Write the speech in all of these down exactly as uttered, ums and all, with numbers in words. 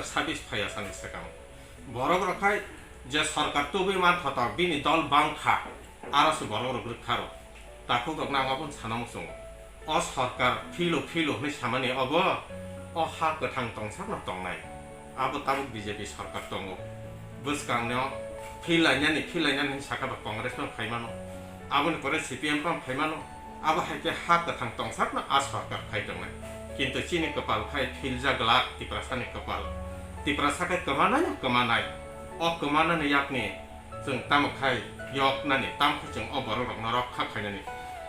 Sabis phaiya sani swkang. Borok rok khai je sorkar tubui man thotok bini dol bang kha, aro se borok rok rwkha rw. Takhuk rok nang aboni sana muchungo. O sorkar philo philo hwnwi samani obo, o ha kwthang tongsakno tongnai. Abo tabuk B J P sorkar tongo. Bwskangno phil lainani, phil lainani hwnwi sakha ba Congress no phaimano. Aboni pore C P M pam phaimano. Abo hai khe ha kwthang tongsakno a sorkar phai tongnai. Kintu chini kwpal khai philjak glak Tiprasani kwpal. Tiprasa khai kwmanaino kwmanai. O kwmanani yakni chwng tamo khai phiyoknani, tamo khai chwng o borok rokno rokha khainani,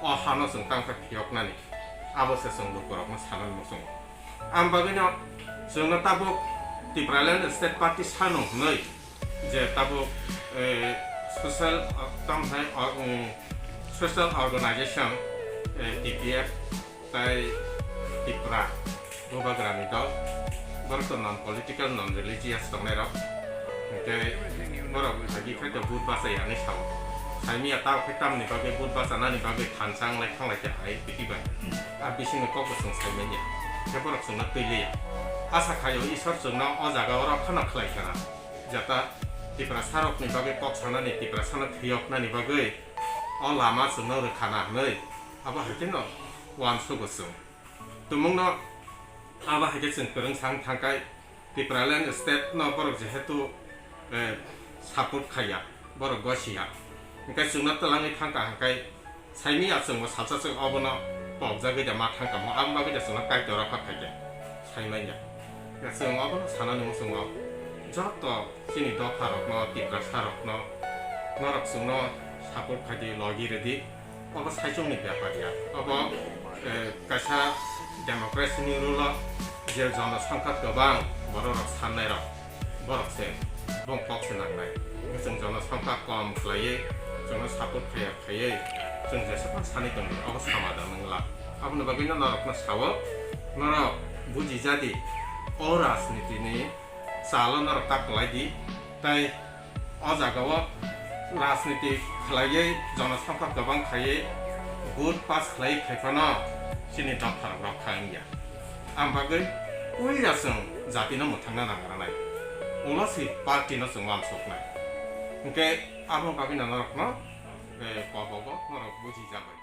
o hano chwng tamo khai phiyoknani, abo se chwng lukurokno sanani muchungo. Ang bagwino chwngno tabuk Tipraland State Party sano hwnwi je tabuk, eh, social, tamo khai, eh, social organization, eh, T P F, Tai Tipra Bubagrani dol, borok to non political, non religious tongnai rok. Hingke borok agi khai to vote bachai ani sao. Saimiya tao khai tamni bagwi vote bachanani bagwi thansa wnglai thanglai khe hai piti bai. A bisingo kok bo chwng saimanya. Khe borok chwngno twi liya. Asa khaio Isor chwngno o jaga o rok khano khlai khana. Jata Tiprasa rokni bagwi kok sanani, Tiprasano phiyoknani bagwi o lama chwngno rwkhana hwnwi. Abo hai kheno uansugo chwng. Tumungno abo hai khe chwng kwrwng sang thangkhai Tipraland state no borok jehetu, eh, support khaiya, borok gosiya. Hingkhe chwngno twlangwi thangkha hingkhe saimiya chwngbo salsa chwng obono pokjagwi da ma thangkha mo, aboni bagwi da chwngno Kaitor rokha phaikhe saimanya. Chwng obono sanani muchungo joto chini dopha rokno, Tiprasa rokno, norok chwngno support khaidi, logi rwdi. Obo saichungni bepar ya. Obo, eh, kaisa democracy ni rule o je jonosongkha kwbang borok rok sannai rok, borok se bong kok se nangnai. Chwng jonosongkha kom khlaiwi, chwngno support khaiya khaiwi, chwng jesukno sanwi tongdi, obo samadhan wngla. Aboni bagwino norokno sao, norok buji jadi, o rajniti ni chalo norok ta kwlai di, tai o jaga o rajniti khlaiwi jonosongkha kwbang khaiwi vote pass khlaiwi phaiphano chini dopha rok rok kha wngya. Ang bagwi puila chwng jati no mwthangna nang rwnai, ulo si party no chwng uansuknai. Hwnkhe abo bagwi no norok no, eh, kobogo norok buji jagwi.